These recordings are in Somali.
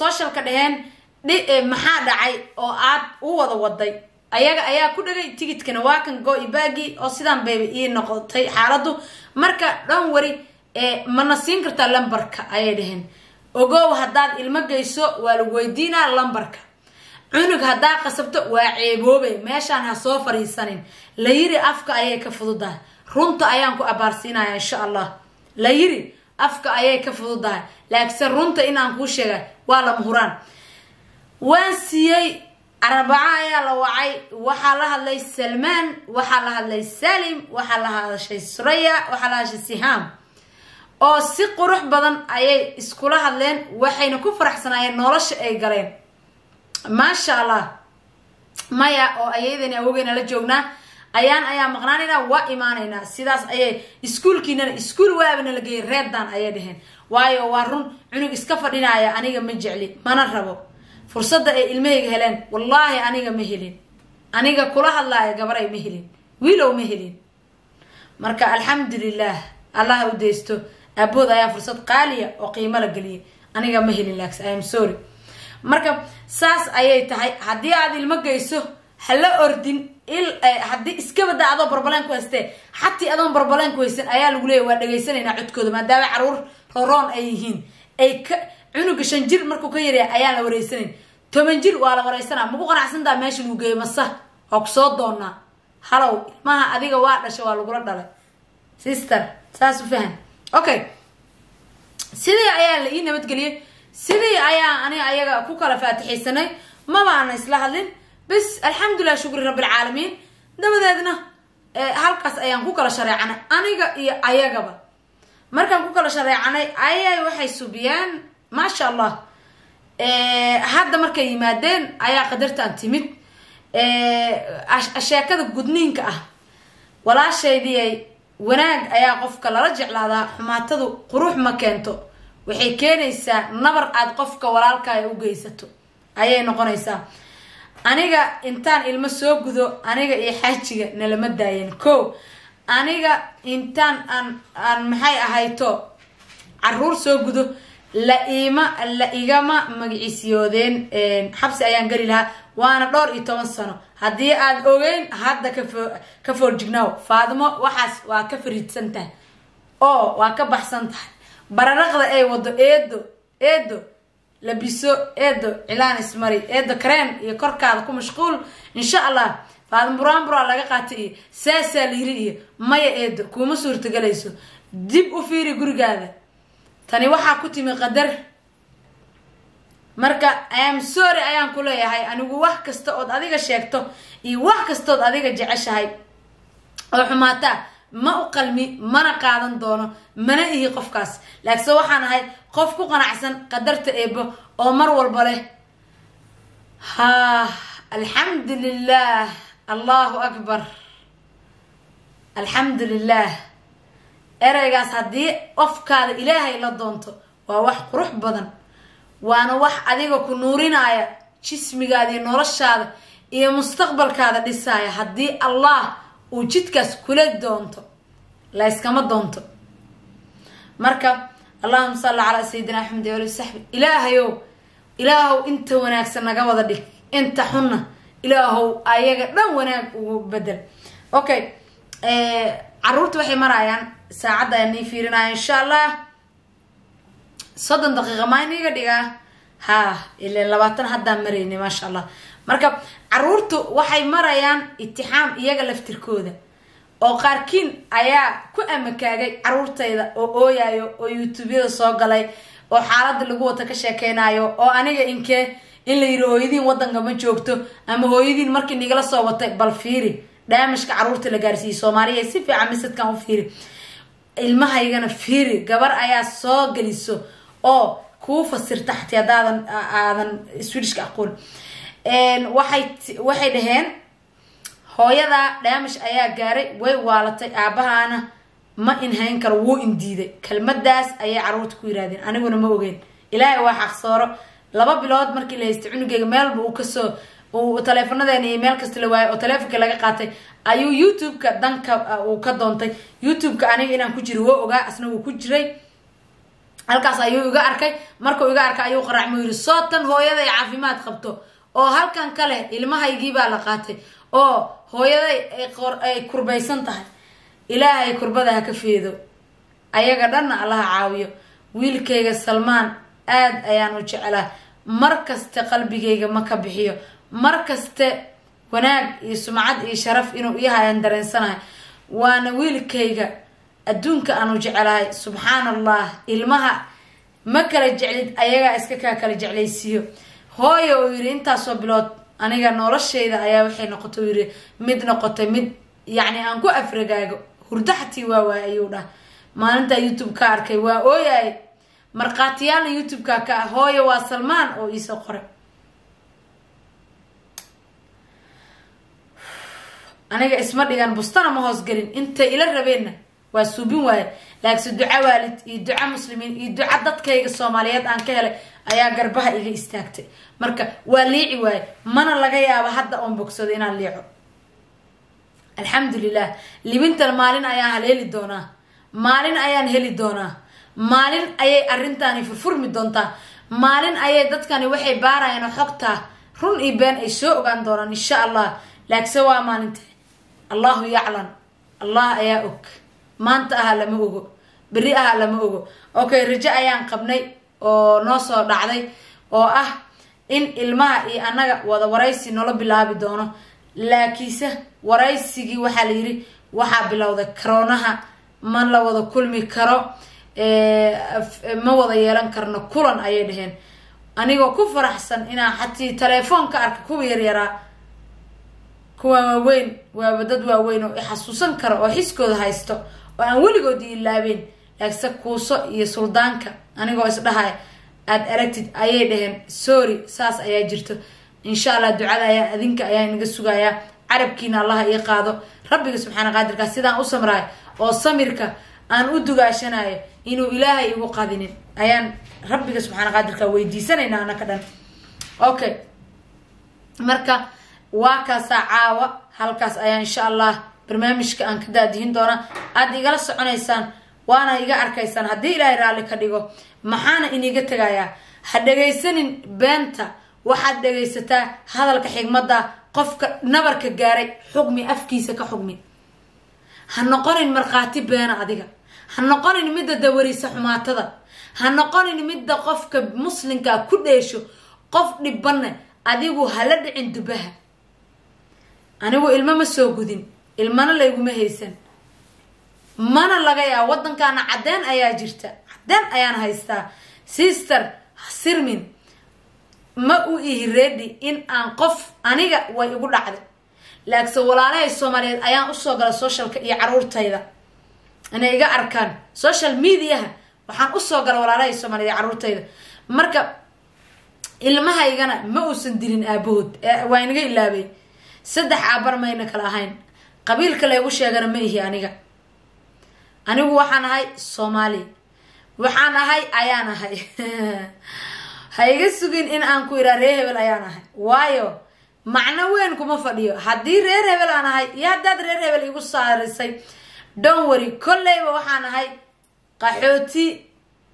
socialka dheheen, "Maxaa dhacay oo aad u wada waday?" Ayaga ayaa ku dhagay tigidkana, waa kan go baagi oo sidaan bayba ii noqotay xaaladdu. Marka dhan wari mana siin kartaa lambarka, ayay dheheen. Ogow, haddaad ilmo geyso waa lagu weydiinaa lambarka. Cunug haddaa qasabto waa ceeboobe, meeshaan ha soo fariisanin. La yiri afka ayay ka fududahay, runta ayaan ku abaarsiinaya insha Allah. La yiri afka ayay ka fududahay, laakiinse runta in aan kuu sheegay waa lama huraan. Waan siiyey. Arbaco ayaa la wacay. Waxaa la hadlay Salmaan, waxaa la hadlay Salim, waxaa la hadashay Suraya, waxaa la hadashay Siham, oo si qurux badan ayay iskula hadleen, waxayna ku faraxsanaayeen nolosha ay galeen, maasha Allah. Maya oo ayaydani awogeyna la joognaa, ayaan ayaa maqnaanaynaa, waa imaanaynaa. Sidaas ayay iskuulkiinana iskuul waabana la geeyay reedan ayay dheheen. Waayo waa run, cunug iska fadhinaya aniga ma jecli, mana rabo. Fursadda ay ilmahayga heleen wallaahi aniga ma helin. Aniga kula hadlaayo, gabaray, ma helin, wiilow ma helin. Marka alxamdulilah, Allah u deysto, aabood ayaa fursad qaaliya oo qiimo la geliyay, aniga ma helin. Laakiin I am sorry. Marka saas ayay tahay. Haddii aad ilmo geyso hala ordin il, haddii iska bada adoo barbaleen ku haystee, xatii adoon barbaleen ku haysan ayaa lagu leeya waa dhegaysanaynaa codkooda, maadaama caruur roroon ay yihiin. Ay ka cunuga 5 jir markuu ka yarya ayaan la wareysanayn, 10 jir waa la wareysanaa. Maku qanacsantaa meesha lagu geeyo masa waa kusoo doonaa? Halow, ilmaha adiga waa dhasha, waa lagula dhalay, sister, saas u fahan. Okay, sidii ayaa la ii nabadgeliyey, sidii ayaa ani ayaga ku kala faatixaysanay, maba aana isla hadlin. Bis alxamdulilah, shukri rabbilcaalamiin. Dabadeedna halkaas ayaan ku kala shareecanay aniga iyo ayagaba. Markaan ku kala shareecanay ayay waxay subiyeen, maasha Allah. Hadda markay yimaadeen ayaa qadartaan timid sheekada gudniinka ah. Walaashaydii, wanaag ayaa qofka lala jeclaadaa, xumaatadu qurux ma keento. Waxay keenaysaa nabar aad qofka walaalkaaga u geysato ayay noqonaysaa. Aniga intaan ilmo soo gudo, aniga iyo xaajiga nalama daayeen ko. Aniga intaan aan maxay ahayto caruur soo gudo, la iima la igama magaciisiyoodeen, xabsi ayaan geli lahaa, waana dhowr iyo toban sano. Haddii aad ogeyn hadda ka foorjignaaw. Faadimo waxaas waa ka fariidsan tahay oo waa ka baxsan tahay bararaqda ay wado. Eedo, eedo labiso, eedo cilaan ismari, eedo kareen iyo korkaada ku mashquul insha Allah. Faadimo buraanburaa laga qaatay iyo saasaa la yiri iyo maya, eedo, kuuma suurtagelayso. Dib u fiiri gurigaada. Tani waxaa ku timi qadar. Marka am sorry ayaan ku leeyahay. Anigu wax kasta ood adiga sheegto iyo wax kastood adiga jeceshahay oo xumaataa ma u qalmi, mana qaadan doono, mana ihi qofkaas. Laakiinse waxaan ahay qof ku qanacsan qadarta eebo oo mar walba leh ha alxamdu lilah, allahu akbar, alxamdu lilah. Ereygaas haddii qofkaada Ilaahay la doonto waa wax qurux badan, waana wax adiga ku nuurinaya, jismigaada iyo noloshaada iyo mustaqbalkaada dhisaaya. Haddii Allah uu jidkaas kula doonto, la yskama doonto. Marka allahuma salli calaa sayidina Axmed ali saxbi. Ilaahayow, Ilaahow inta wanaagsan naga wada dhig, inta xunna Ilaahow ayaga dhan wanaag ugu bedel. Okay, caruurta waxay marayaan saacadda ayaan nii fiirinaya insha Allah. 30 daqiiqa maa iniga dhigaa? Ha, ilan 20 haddaan maraynay, maasha Allah. Marka caruurtu waxay marayaan itixaam iyaga laftirkooda, oo qaarkiin ayaa ku amakaagay caruurtayda oo ooyayo oo YouTubeyada soo galay oo xaaladda lagu wata ka sheekeynayo, oo aniga inkee in la yiri hooyadiin wadanka ma joogto ama hooyadiin markii nigala soo watay. Bal fiiri damageka caruurta la gaarsiiyey. Soomaaliya, si fiican misadkan u fiiri, ilmahaygana fiiri. Gabar ayaa soo geliso oo kuu fasirta xatii haddaadan aadan Swedishka aqoon. Waxay dhaheen hooyada damage ayaa gaaray, way waalatay, aabbahaana ma inhayn karo, wuu indiiday. Kelmadaas ayay caruurta ku yirahdeen. Aniguna ma ogeyn. Ilaahay waa xaqsooro. 2 bilood markii la haystay cunugeyga, meelba uu kasoo uu taleefonadeena iyo meel kasta la waayay oo taleefonka laga qaatay, ayuu YouTube-ka danka uu ka doontay. YouTube-ka aniga inaan ku jiro woo ogaa, asna wuu ku jiray. Halkaas ayuu iga arkay. Markuu iga arkay ayuu qaraacmo, yiri: "Sootan hooyaday caafimaad qabto oo halkan kale ilmahaygiibaa la qaatay oo hooyaday ay kurbaysan tahay." Ilaahay kurbada ha ka feedo, ayaga dhanna Allaha caawiyo. Wiilkayga Salmaan aada ayaan u jecelaa, mar kaste qalbigayga ma ka bixiyo, mar kaste wanaag iyo sumcad iyo sharaf inuu iyaha ayaan dareensanahay. Waana wiilkayga adduunka aanu jecelahay. Subxaan Allah, ilmaha ma kala jeclid, ayagaa iska kaa kala jeclaysiiyo. Hooyo, uu yidhi, intaasoo bilood aniga noloshayda ayaa waxay noqotay, uu yidhi, mid noqotay mid yacni aan ku afragaago, hurdo xatii waa waay, ayuu dhah. Maalintaa YouTube ka arkay waa ooyaay, markhaatiyaalna YouTube-ka ka ah. Hooyo, waa Salmaan oo iisoo qoray. Aniga isma dhigan, bustana ma hoosgelin, intay ila rabeenna waa suubin waaye, laakiinse duca waalid iyo duca muslimiin iyo duca dadkayga Soomaaliyeed aan ka helay ayaa garbaha iga istaagtay. Marka waa liici waaye, mana laga yaabo hadda oon bogsado inaan liico. Alxamdulilah, libintan maalin ayaan haleeli doonaa, maalin ayaan heli doonaa, maalin ayay arrintaani furfurmi doontaa, maalin ayay dadkani waxay baarayaan oo xogtaa run iyo been ay soo ogaan doonaan, insha Allah. Laakiinse waa maalinte, Allahu yaclam, Allah ayaa og. Maanta aha lama ogo, berri aha lama ogo. Okay, rajo ayaan qabnay oo noo soo dhacday oo ah in ilmaha iyo annaga wada waraysi noola bilaabi doono, laakiinse waraysigii waxaa la yidhi waxaa bilowday karoonaha, ma la wada kulmi karo, ma wada yeelan karno kulan, ayay dhaheen. Anigoo ku faraxsan inaan xatii telefoon ka arka kuwa yaryaraa, kuwa waaweyn waaba dad waaweyn oo ixasuusan kara oo xiskooda haysto oo aan weligood ilaabeen, laakiinse Kuuso iyo Suldaanka anigoo isdhahaya aada aragtid ayay dhaheen sorry, saas ayaa jirto. Insha Allah ducada ayaa adinka ayaa inaga sugayaa. Carabkiina Allaha ii qaado. Rabbiga subxaana qaadirka sidaan u samraay oo samirka aan u dugaashanayo inuu Ilaahay igu qadinin ayaan Rabbiga subxaana qaadirka weydiisanayna anaka dhan. Okay, marka waa kaasaa caawa halkaas ayaa insha Allah barnaamijka aan ka daadihin doonaa, aada igala soconaysaan waana iga arkaysaan haddii Ilaahay raalli ka dhigo. Maxaana iniga tegayaa? Ha dhegaysanin beenta, waxaad dhegaysataa hadalka xigmadda. Qofka nabarka gaaray xugmi, afkiisa ka xugmi. Ha noqonin markhaati beena adiga, ha noqonin midda dawarisa xumaatada, ha noqonin midda qofka muslimkaa ku dheesho. Qof dhibanna adigu hala dhicin dubaha. Anigu ilmo ma soo gudin, ilmana layguma haysan, mana laga yaaba. Waddankaana caddeen ayaa jirta, caddeen ayaan haystaa. Sister, sirmin ma u ihi ready in aan qof aniga way igu dhacday, laakiinse walaalahay Soomaaliyeed ayaan usoo galay socialka iyo caruurtayda inay iga arkaan social mediaha. Waxaan usoo galay walaalahay Soomaaliyeed iyo caruurtayda. Marka ilmahaygana ma uusan dilin aabahood, waa inaga ilaabay. Saddex aabar mayna kala ahayn, qabiilka laygu sheegana ma ihi aniga. Anigu waxaan ahay Soomaali, waxaan ahay ayaan ahay. Ha iga sugin in aan ku iraa reer hebel ayaan ahay, waayo macno weyn kuma fadhiyo haddii reer hebel aan ahay iyo haddaad reer hebel igu saarisay. Don't worry, kolleyba waxaan ahay qaxooti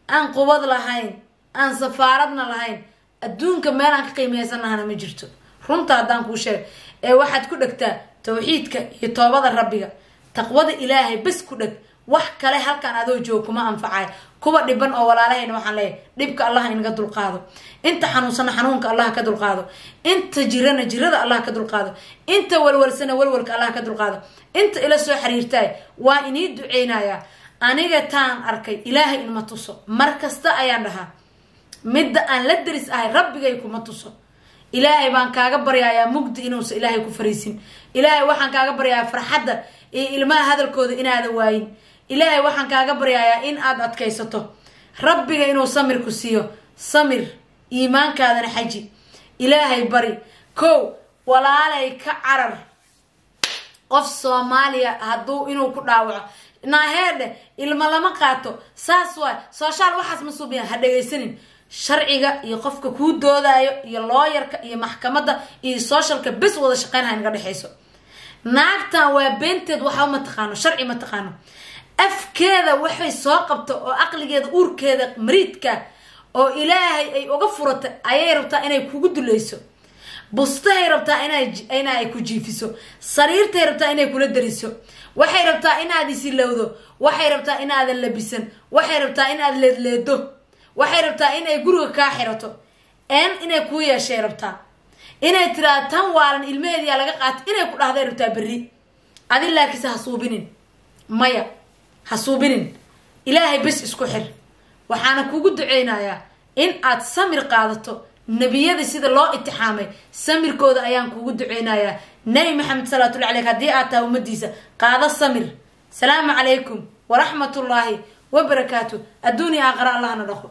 aan qubad lahayn, aan safaaradna lahayn. Adduunka meel aan ka qiimeysanahana ma jirto, runta haddaan kuu sheega. Ee waxaad ku dhegtaa tawxiidka iyo toobada Rabbiga, taqwada Ilaahay bes ku dheg. Wax kale halkaan adoo joog kuma anfacayo. Kuwa dhiban oo walaalahayna waxaan leeyahay dhibka Allah inaga dulqaado, inta xanuunsana xanuunka Allah ka dulqaado, inta jirana jirada Allah ka dulqaado, inta walwalsana walwalka Allah ka dulqaado. Inta ila soo xiriirtaay waa inii duceynayaa. Aniga taan arkay Ilaahay inma tuso, mar kasta ayaan dhahaa midda aan la deris ahay Rabbigay kuma tuso. Ilaahay baan kaaga baryayaa mugdi inuusa Ilaahay ku fariisin. Ilaahay waxaan kaaga baryayaa farxadda iyo ilmaha hadalkooda inaada waayin. Ilaahay waxaan kaaga baryayaa in aada adkaysato, Rabbiga inuu samir ku siiyo. Samir, iimaankaadana xaji, Ilaahay bari. Kow, walaalay, ka carar qof Soomaaliya hadduu inuu ku dhaawaco. Naaheedhe, ilmo lama qaato, saas waay social, waxaas ma suubiyan. Ha dhegaysanin. Sharciga iyo qofka kuu doodaayo iyo looyarka iyo maxkamadda iyo socialka bes wada shaqeyn ha inaga dhexayso. Naagtan waa beenteed, waxba ma taqaano, sharci ma taqaano. Afkeeda waxay soo qabto oo aqligeeda, uurkeeda mariidka oo Ilaahay ay uga furatay ayay rabtaa inay kugu dulayso. Bustahay rabtaa ina ay ku jiifiso, sariirtay rabtaa inay kula dariso, waxay rabtaa inaad isilowdo, waxay rabtaa inaadan labisan, waxay rabtaa inaad leedleedo, waxay rabtaa inay guriga kaa xirato, inay kuu yeeshay rabtaa, inay tiraado tan waalan ilmaheediyaa laga qaatay, inay ku dhahday rabtaa berri. Adi laakiinse ha suubinin, maya, ha suubinin. Ilaahay bes isku xir. Waxaana kugu duceynayaa in aad samir qaadato. Nebiyada sida loo itixaamay samirkooda ayaan kugu duceynayaa. Nebi Maxamed salaatullah aleyk, haddii aad tahay ummadiisa, qaado samir. Salaamu calaykum waraxmatullaahi wabarakaatu. Adduun iyo aakhira Allahna dhaqo.